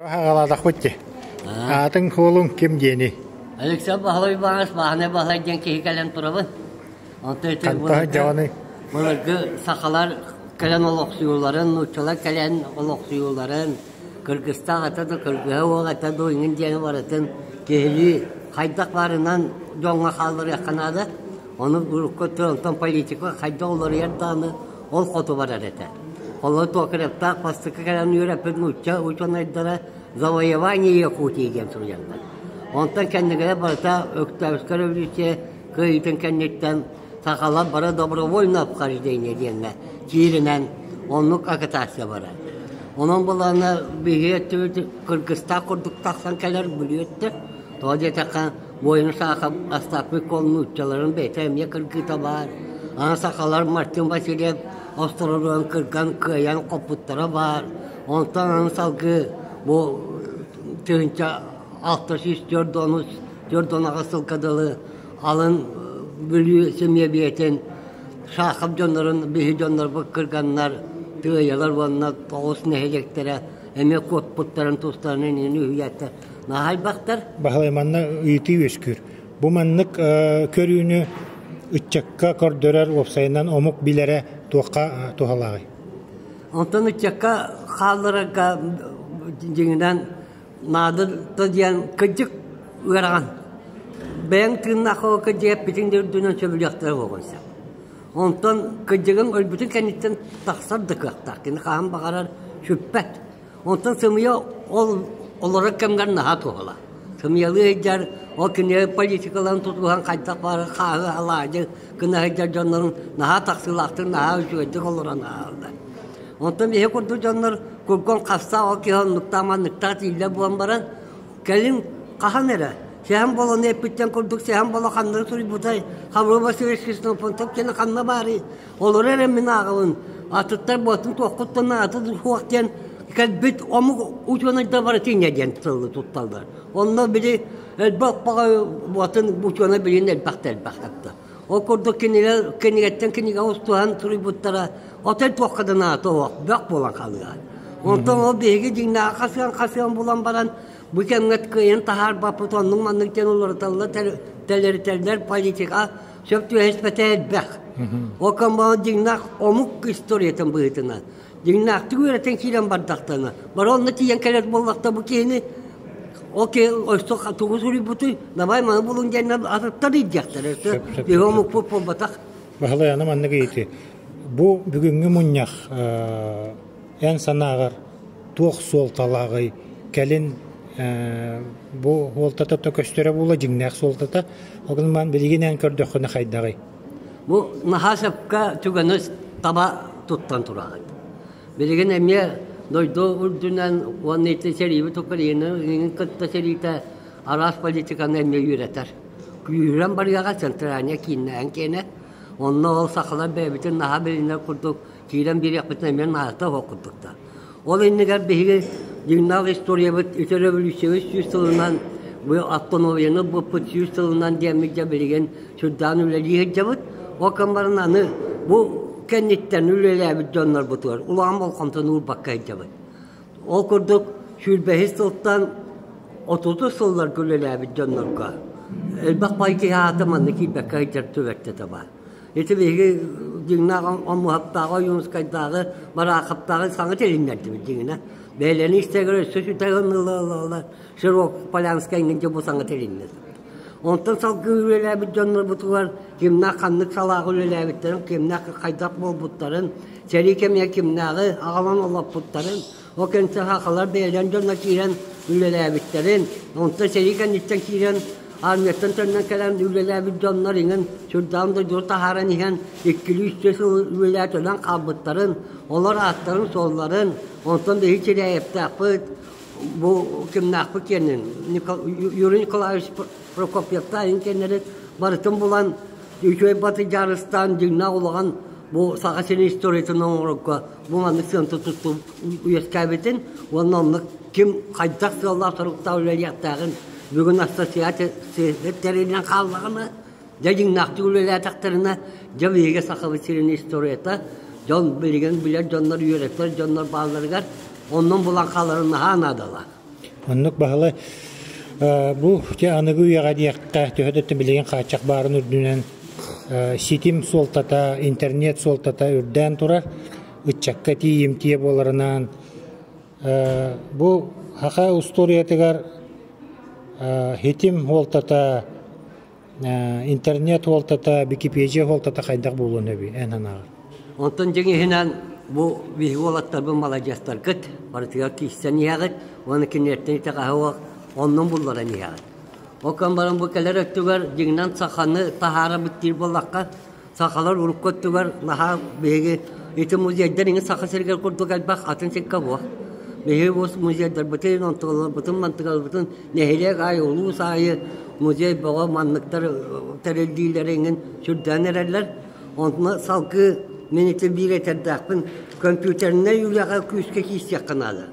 Аҕалаатахпыт дии. Аатыҥ суолуҥ ким диэний? Алексей Баһылай Иванович Бааһынай Баһылай диэн киһи кэлэн турабын. Онтон ити Хантан былыргы, сылдьаҕыный? былыргы сахалар кэлэн олохсуйууларын, нууччалар кэлэн олохсуйууларын, кыргыстаах этэ да, кыргыһа уол этэ дуу иҥин диэни барытын киһилии хайдах баарынан дьоҥҥо хаалларыахха наада. Ону урукку онтон политика хайдах уларыйар даҕаны ол хоту барар этэ. Холобур, Токаревтаах бастакы кэлэн үөрэппит нуучча учуонайдара «Завоевание Якутии» диэн суруйаллар. Онтон кэннигэрэ барыта Өктөөпскэй революция кыайыытын кэнниттэн сахалар бары добровольное обхождение диэҥҥэ кииринэн оннук агитация барар. Онон былаана биһиги өттүбүт кыргыстаах курдук тахсан кэлэр Бүлүү өттө. Тоҕо диэтэххэ, Буойун Саахап Остапый Кол нууччаларын бэйэтэ эмиэ кыргыыта баар. Аны сахалар Мартын Васильев остороруон кырган кыайан хоппуттара баар. Онтон аны салгыы бу 1644 сылга дылы алын Бүлүү симиэбийэтин Саахап дьоннорун биһи дьоннорбут кырганнар Тыайалар уонна тоҕус нэһилиэктэрэ эмиэ куоппуттарын тустарынан инини үһүйээттэр Наһайбахтар. Баһылай манна ыйытыы үөскүүр. Бу маннык көрүүнү ыччакка көрдөрөр уопсайынан омук билэрэ туохха туһалааҕый? Онтон ыччакка хаалларарга дьиҥинэн наада диэн кырдьык ыарахан. Бэйэҥ тыыннаах кырдьык эппитиҥ да үрдүнэн сөбүлүөхтэрэ буолуон сөп. Онтон кырдьыгыҥ өлбүтүн кэнниттэн тахсар да кыахтаах. Кини хаһан баҕарар сүппэт. Онтон сымыйа ол олорор кэмҥэр наһаа туһалаах. Сымыйалыы сылдьар, ол кинилэр политикаларын тутуһан хайдах баҕарар хааһы, алаадьы гына сылдьар дьоннорун наһаа тахсыылаахтык, наһаа үчүгэйдик олорон ааһаллар. Онтон биһи курдук дьоннор кургун хастаах ол киһи оннуктаах-манныктаах дииллэр буолан баран, кэлин хаһан эрэ сэһэн болону эппиттэн курдук сэһэн боло ханна суруйбутай Хаврил Васильевич Ксенофонтов кини ханна баарый Олору эрэ мин ааҕабын. Атыттар буотун туоххуттан атын суох диэн кэлбит омук учуонайдар барыта инньэ диэн тылы тутталлар. Онно били элбэх баҕа буотун учуонай билин элбэх да элбэх хатта. Ол курдук кинилэр кинигэттэн кинигэ устуһан суруйбуттара отой туохха да наада суох бөх буолан хаалыа. Онтон ол биһиги дьиҥнээҕи хасыан-хасыан булан баран бу кэмҥэ кыайан таһаарбаппыт оннук-маннык диэн уларыталлар тэлэритэллэр политика сөп түбэспэтэ элбэх. Ол комбаҕа дьиҥнээх омук историятын быһыытынан дьиҥнээхтик үөрэтэн киирэн бардахтарына, бары онно тиийэн кэлэр буоллахта бу киһини ол киһи өссө тугу суруйбутуй, давай маны булуҥ диэннэр атыттар илдьиэхтэрэ. Биһи омукпут буолбатах. Баһылай аны маннык ыйытыы. Бу бүгүҥҥү мунньах эн санааҕар туох суолталааҕый? Кэлин бу суолтата то көстөрө буолла, дьиҥнээх суолтата. Ол гынан баран билигин эн көрдөххүнэ хайдаҕый? Бу наһаа сөпкө түгэни таба туттан тураҕыт. Билигин эмиэ дойду үрдүнэн уонна ити сэриибит Украина кытта сэриитэ араас политиканы эмиэ үөрэтэр. Күүһүрэн барыаҕа центральнай кииннээн киэнэ. Онно ол сахалар бэйэбитин наһаа билинэр курдук киирэн биэриэхпитин эмиэ наадата суох курдуктар. Ол иннигэр биһиги дьиҥнээх историябыт үтө революциябыт 100 сылынан бу автономияны ылбыппыт 100 сылынан диэммит дьэ билигин сүрдээн үлэлии сылдьабыт. Ол кэм баран аны бу кэнниттэн үлэлээбит дьоннорбутугар улахан болҕомтону уурбакка сылдьабыт. Ол курдук сүүрбэһис сылтан отутус сылларга үлэлээбит дьоннорго элбэх бай киһи аата манна киирбэккэ сылдьар түбэлтэтэ баар. Ити биһиги дьиҥнээх Омуһаптааҕы, Ойуунускайдааҕы, Бараахаптааҕы саҥа тилиннэрдибит дьиҥинэ. Бэйэлэрин истэригэр өссө сүтэ ылла Широкополянскай иҥин дьэ бу саҥа тилиннэ. Онтон салгыы үлэлээбит дьоннорбутугар кимнээх ханнык салааҕа үлэлээбиттэрин, кимнээх хайдах буолбуттарын, сэрии кэмигэр кимнээҕи аҕалан олоппуттарын, ол кэнниттэн сахалар бэйэлэрин дьонно киирэн үлэлээбиттэрин, онтон сэрии кэнниттэн киирэн армияттан төннөн кэлэн үлэлээбит дьоннор иҥин сүрдээх дойдуну таһааран иһэн иккилии-үстүү сыл үлэлээт өлөн хаалбыттарын, олор ааттарын-суолларын, онтон биһиги Чиряевтаахпыт, бу кимнээхпит киэнин, Юрий Николаевич Прокопьевтаах иҥин киэннэрин барытын булан үчүгэй баты дьаарыстаан дьиҥнээх улахан бу Саха сирин историятын оҥорорго бу маннык сыанта туттуу үөскээбитин уонна оннук ким хайдах сыаллаах-соруктаах үлэлиэхтээҕин бүгүн ассоциация тэриллэн хааллаҕына, дьэ дьиҥнээхтик үлэлээтэхтэринэ, дьэ биһиги Сахабыт сирин историята дьон билигин билэр дьоннор, үөрэтэр дьоннор баалларыгар оннун булан хааларын наһаа наадалаах. Оннук Баһылай бу те аныгы үйэҕэ диэххэ төһө да билигин хааччах баарын үрдүнэн ситим суолтата, интернет суолтата үрдээн турар. Ыччакка тиийимтиэ буоларынан бу саха устуоруйатыгар ситим суолтата, интернет суолтата, Википедия суолтата хайдах буолуон сөбүй эн санааҕар? Онтон дьиҥ иһинэн бу биһиги уолаттарбын маладьыастаргыт, барытыгар киирсэн иһэҕит уонна кинилэртэн итэҕэһэ суох оннун булларан иһэҕит. Ол гынан баран бу кэлэр өттүгэр дьиҥинэн саханы таһаарабыт диир буоллахха, сахалар урукку өттүгэр наһаа биһиги ити музейдар иҥин Саха сиригэр курдук элбэх атын сиргэ суох. Биһиги бу музейдарбытын, онтугаларбытын, мантыгаларбытын нэһилиэк аайы, улуус аайы музей бөҕө манныктар тэриллиилэрэ иҥин сүрдээн эрэллэр. Онно салгыы мин ити биир этэрдээхпин, компьютернай үлэҕэ күүскэ киирсиэххэ наада.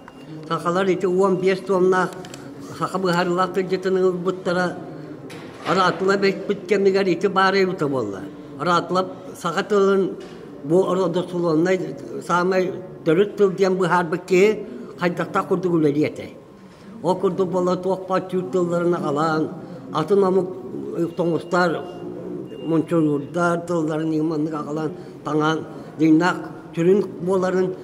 Сахалар ити 15 туомнаах саха быһаарыылаах тылдьытын ылбыттара Араатылап эппит кэмигэр ити баар эбитэ буолла. Араатылап саха тылын бу родословнай саамай төрүт тыл диэн быһаарбыт киһи хайдахтаах курдук үлэлиэ этэй. Ол курдук буола туох баар түүр тылларын аҕалаан, атын омук тоҥустар, мончуруурдар тылларын маннык аҕалан таҥаан дьиҥнээх сүрүн буоларын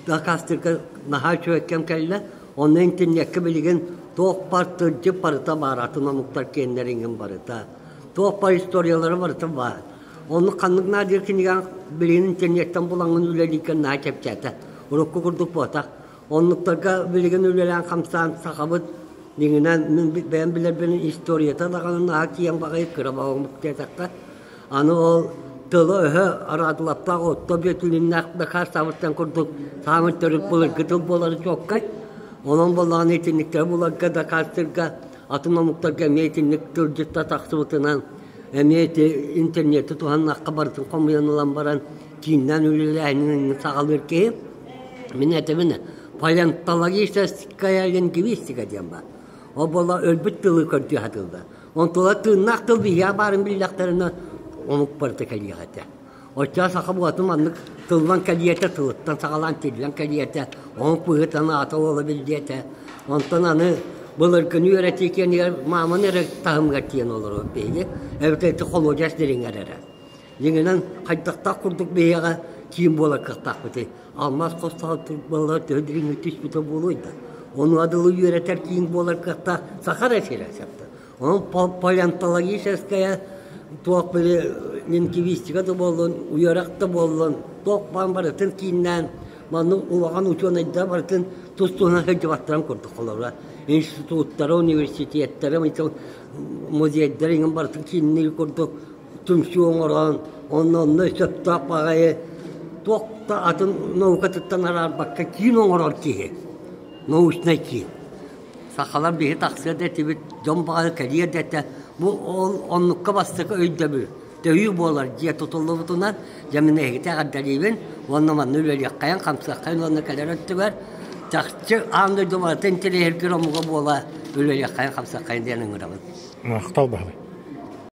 дакаастыырга наһаа үчүгэй кэм кэллэ. Онно интернеккэ билигин туох баар тылдьыт барыта баар, атын омуктар киэннэриҥин барыта. Туох баар историялара барыта баар. Онно ханнык наадыйар кинигэҥ билигин интернеттэн булаҥҥын үлэлииргэ наһаа чэпчээтэ. Урукку курдук буолбатах. Оннуктарга билигин үлэлээн-хамсаан сахабыт дьиҥинэн мин бэйэм билэрбинэн историята даҕаны наһаа киэҥ баҕайы кыра баҕаммыт диэтэххэ, аны ол тыла-өһө араадылаптаах отто бүөтүлүннээх дакаастаабыттан курдук саамай төрүт былыргы тыл буолара чуолкай. Онон буоллаҕына итинниктэри буларга дакаастыырга атын омуктарга эмиэ итинник тылдьытта тахсыбытынан эмиэ ити интернети туһаннахха барытын хомуйан ылан баран кииннээн үлэлээһинин саҕалыыр киһи. Мин этэбин палеонтологическая лингвистика диэн баар. Ол буола өлбүт тылы көрдүү сатыыллар. Онтула тыыннаах тыл биһиэхэ баарын биллэхтэринэ омук барыта кэлиэх этэ. Оччоҕо саха буолатын маннык тыллан кэлиэтэ, тылыттан саҕалаан тиллэн кэлиэтэ, омук быһыытынан аата уола биллиэтэ. Онтон аны былыргыны үөрэтии киэнигэр мааманы эрэ таһымыгар тиийэн олоруо биһиги. Эбэтэр ити холуодьас дириҥэр эрэ. Дьиҥинэн, хайдахтаах курдук биһиэхэ киин буолар кыахтаахпытый? Алмаас хостоох буоллар төһө дириҥник түспүтэ буолуой да? Ону адылы үөрэтэр киин буолар кыахтаах саха эрэ сирэ сөптө. Онон палеонтологическая туох били лингвистика да буоллун, үөрэх да буоллун, туох баан барытын кииннээн маннык улахан учуонайдар барытын тус-туһунан сылдьыбаттарын курдук холобура институттары, университеттары, музейдары иҥин барытын киинниир курдук түмсүү оҥорон, онно онно сөптөөх баҕайы туох да атын наукатыттан араарбакка киин оҥорор киһи, научнай киин. Сахалар биһи тахсыа да этибит, дьон баҕайы кэлиэ да этэ. Бу ол оннукка бастакы өйдөбүл, төһүү буолар дьиэ тутуллубутунан, дьэ мин эһигити эҕэрдэлиибин уонна манна үлэлиэххэйин, хамсыаххайын уонна кэлэр өттүгэр чахчы аан дойду барыта интэриэһиргиир омуга буола үлэлиэххэйин, хамсыаххайын диэн ыҥырабын. Махтал баһылай.